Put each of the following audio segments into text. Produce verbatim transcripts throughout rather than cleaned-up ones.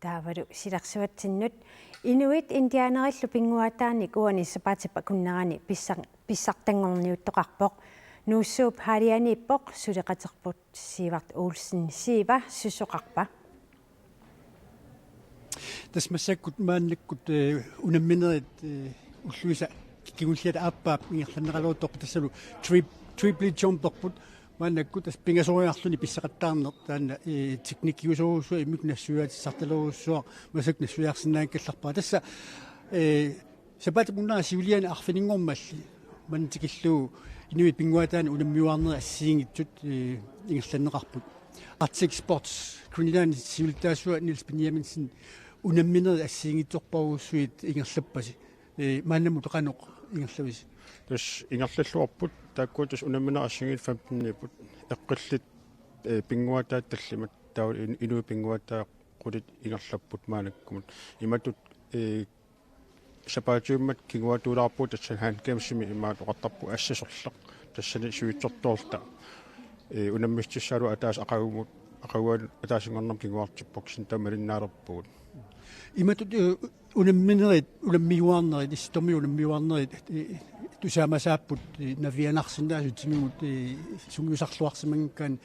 Taavalu silarsuatsinnut. Inuit indianerillu pinnguaataanik uani sapaatip akunnerani pissar-, pissartanngorniuttoqarpoq. Nuussuup Haalianiippoq suleqaterput Sivert Olsen. Siva, susoqarpa? Tassa massakkut maannakkut, eh, unamminerit, eh, ulluisa kingulliata aappaap ingerlanneqaleruttorput tassalu trip-, triple jumperput maannakkut tassa pingasoriarluni pisseqattaarneq taanna, eh, teknikkiusorujussuaq immikkut nassuiaatissartalerujussuaq massakkut nassuiarsinnaakkallarpara. Tassa, eh, sapaatip akunnera siuliani arfininngormalli manna tikillugu inuit pinnguaataanik unammiuaarnerit assigiinngitsut, eh, ingerlanneqarput. Arctic Sports Greenland siulittaasua Niels Benjaminsen unamminerit assigiinngitsorpassuit ingerlappasi. Eh, maannamut qanoq ingerlavisi? Tassa ingerlalluarput, taakkua tassa unamminerit assigiinngitsut femteniupput, eqqillit, eh, pinnguaataat tallimat, taava in-, inuit pinnguaataat qulit ingerlapput maannakkumut. Imatut, eh, sapaatiummat kinguaattuulaarpugut tassa Hand Gamesimi imaat oqartarpugut assasorleq. Tassani sivitsortoorluta, eh, unammissutissaalu ataaseq aqagumut, aqaguani ataasinngornermi kinguartippoq kisianni taava malinnaalerpugut. Imatut, eh, unamminerit, unammiuaarnerit, Issittumi unammiuaarnerit, eh, tusaamasaapput, eh, navianarsinnaasut timigut, eh, sungiusarluarsimanngikkaanni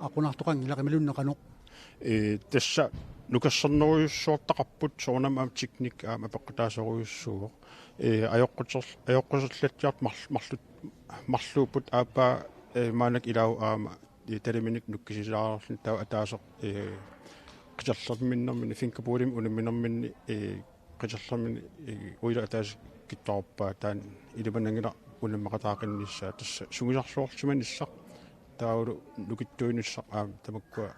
aqunartoqanngilaq imaluunniit qanoq? Eh, tassa nukersornerujussuartaqarput soorunami aamma teknik aamma apeqqutaasorujussuuvoq. Eh, ajoqquser-, ajoqquserlatsiartut marl-, marlut-, marluupput aappaa, eh, maannakkut ilaavoq aamma, eh, taliminik nukkisilaarluni taava ataaseq, eh, qiterlerminnermini, fingerboardimik unamminerminni, eh, qiterlermini, eh, uileq ataaseq kittorpaa taanna ilimananngilaq unammeqataaqinnissaa tassa sungiusarluarsimanissaq taavalu nukittuinissaq aamma tamakkua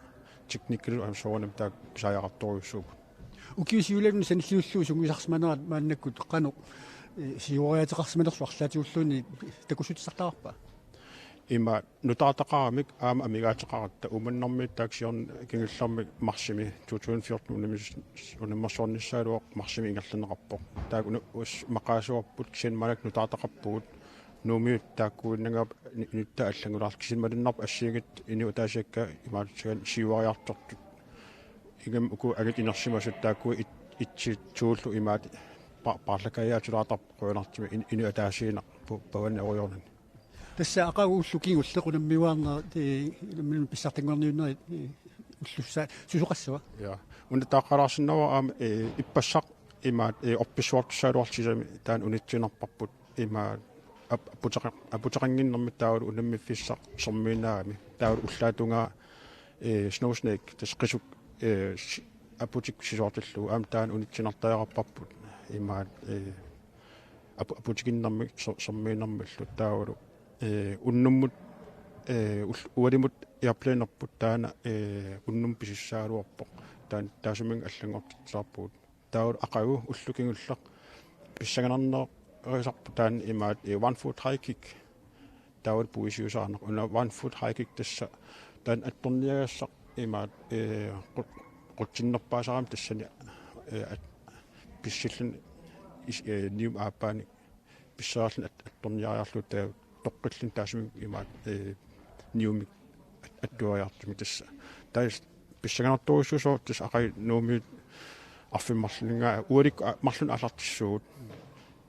teknikkilu aamma soorunami taakku pisariaqartorujussuupput. Ukiut siullerni sanilliullugu sungiusarsimanerat maannakkut qanoq, eh, siuariaateqarsimanerlu arlaatigulluunniit takussutissartagarpa? Ima nutaartaqaramik aamma amigaateqaratta Uummannarmiit taakku siorna kingullermik marsimi to tusind fjorten unammis-, unammersuarnissagaluaq marsimi ingerlanneqarpoq. Taakku una-, us-, maqaasuarput kisianni maannakkut nutaartaqarpugut. Nuummiut taakkuinnanngilaq ni-, nutta allanngulaarlutik kisianni malunnarpoq assigiinngitsut inuit ataasiakkaat imaattussagaanni siuariartortut. Ingammik uku angit inersimasut taakku it-, itsit suullu imaat pa-, paarlakaajaatulaartarput qujanartumik in-, inuit ataasiinnaq pu-, pavani orujoornani. Tassa aqagu ullut kingulleq unammiuaarnerit, eh, unamminerit pissartanngorniunnerit, eh, ullussaa susoqassava? Ja. Una taaqqalaarsinnaavat aamma, eh, ippassaq imaat, eh, orpissuartussagaluarluta sisamat taanna unitsiinnarparput imaat ap-, aputeqa-, aputeqannginnermik taavalu unammiffissaq sermiinnaagami. Taavalu ullaap tungaa, eh, Snow Snake, tassa qisuk, eh, si-, aputik sisoortillugu. Aamma taanna unitsiinnartariaqarparput imaat, eh, apu-, aputikinnermik ser-, sermiinnermillu taavalu, eh, unnummut, eh, ul-, ualimut airplanerput taanna, eh, unnummut pisussagaluarpoq. Taanna taassuminnga allanngortitsisarpugut. Taavalu aqagu ullut kingulleq pissanganarnerisarput taanna imaat, eh, one foot high kick. Taavalu puisiusaarneq. Una one foot high kick tassa taanna attorniagassaq imaat, eh, qu-, qutsinnerpaasarami tassani, eh, at-, pissilluni is-, eh, niumik aappaanik pissarilluni at-, attorniariarlugu taava toqqilluni taassuminnga imaat, eh, niumik at-, attuariartumik tassa. Taava pissanganartorujussuusoq tassa aqagu Nuummiut arfineq-marlunninngaanniit ualikkut a-, marlunnik aallartissuugut.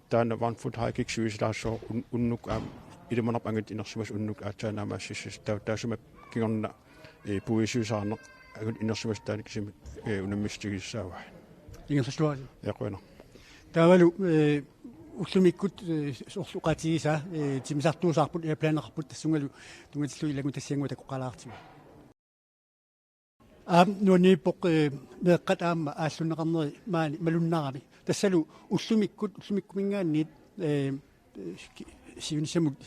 Taanna one foot high kick sivisulaassaaq un-, unnukkut aamma ilimanarpoq angut inersimasut unnukkut aatsaat naammassissusaat taava taassuma kingorna, eh, puisiusaarneq angut inersimasut taanna kisimi, eh, unammissutigisassavai. Ingerlalluaritsi. Ja, qujanaq. Taavalu, eh, ullumikkut, eh, soorlu oqaatigisaa, eh, timmisartuusaarput, airplaneqarput tassungalu tunngatillugu ilanngutassiannguaq takoqqaalaartigu. Aamma nuanniippoq, eh, meeqqat aamma aallunneqarneri maani malunnarami. Tassalu ullumikkut, ullumikkuminngaanniit, eh, ki-, siunissamut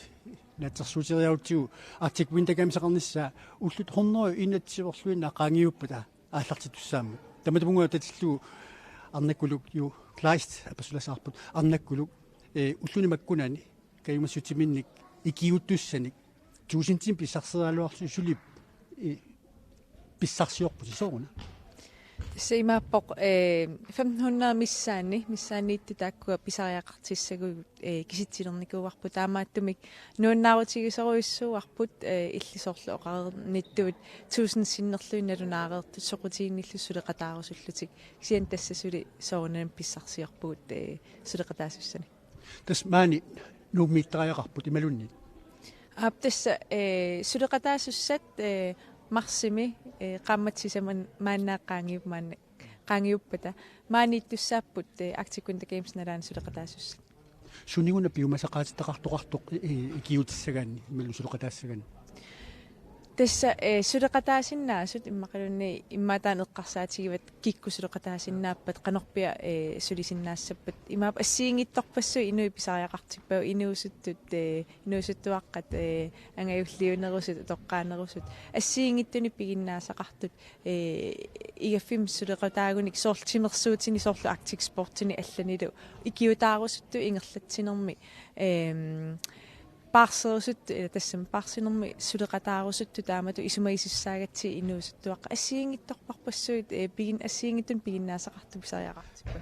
naatsorsuuteriarutsigu Arctic Winter Gameseqarnissaa ullut hundrede enogtyveorluinnaq qaangiuppata aallartittussaammat. Tamatumunnga tatillugu Arnakkuluk, Jo Kleist apasulasaarput, Arnakkuluk, eh, ulluni makkunani kajumissutsiminnik ikiuuttussanik tuusintimik pissarseriaraluarlusi suli, eh, pissarsiorpusi sooruna? Tassa imaappoq, eh, femten hundrede missaanni, missaanniittut taakkua pisariaqartissagutsigu, eh, kisitsilernikuuarput, taamaattumik nuannaarutigisorujussuuarput, eh, illit soorlu oqarnittut tusind sinnerlugit nalunaareersut soqutiginnillusi suleqataarusullutik. Kisianni tassa suli soorunami pissarsiorpugut, eh, suleqataasussanik. Tassa maani Nuummiittariaqarput imaluunniit? Aap, tassa, eh, suleqataasussat, eh, marsimi, eh, qaammatit sisamat maanna qaangiup-, maanna qaangiuppata. Maaniittussaapput, eh, Arctic Winter Games nalaani suleqataasussat. Suninnguna piumasaqaatitaqartoqartoq, eh, eh, ikiuutissagaanni, imaluunniit suleqataassagaanni? Tassa, eh, suleqataasinnaasut immaqaluunniit immaqa taanna eqqarsaatigivat kikkut suleqataasinnaappat, qanorpiaq, eh, sulisinnaassappata. Imaappoq assigiinngitsorpassuit inuit pisariaqartippagut, inuusuttut, eh, inuusuttuaqqat, eh, angajulliunerusut, utoqqaanerusut. Assigiinngitsunik piginnaasaqartut, eh, igaffimmi suleqataagunik soorlu timersuutinik, soorlu Arctic Sportsinik allanilu ikiuutaarusuttut ingerlatsinermi, ehm, paarserusuttut, eh, tassami paarsinermi suleqataarusuttut taamatut isumagisussaagatsigit inuusuttuaqqat, assigiinngitsorpassuit, eh, pigin-, assigiinngitsunik piginnaasaqartut pisariaqartippagut.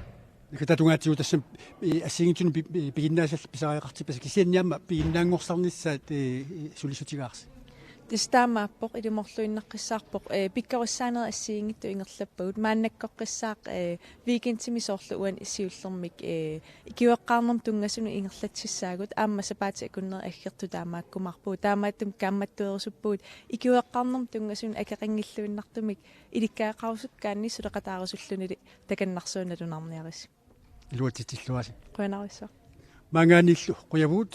Naggataatungaatsigut tassami, eh, assigiinngitsunik pi-, pi-, piginnaasallit pisariaqartippassi, kisianni aamma piginnaanngorsarnissaat, eh, sulissutigaarsi. Tassa taamaappoq, ilumoorluinnaqqissaarpoq, eh, pikkorissaanerit assigiinngitsut ingerlappagut. Maannakkoqqissaaq, eh, weekendimi soorlu uani siullermik, eh, ikiueqqaarnermut tunngasunut ingerlatsissaagut, aamma sapaatip akunneri aggertut taamaakkumaarpugut. Taamaattumik kaammattuerusuppugut ikiueqqaarnermut tunngasunut akeqanngilluinnartumik ilikkagaqarusukkaanni suleqataarusullunili takannarsuaq nalunaarniarisi. Iluatsitsilluarisi. Qujanarsuaq. Maanngaanniillu qujavugut.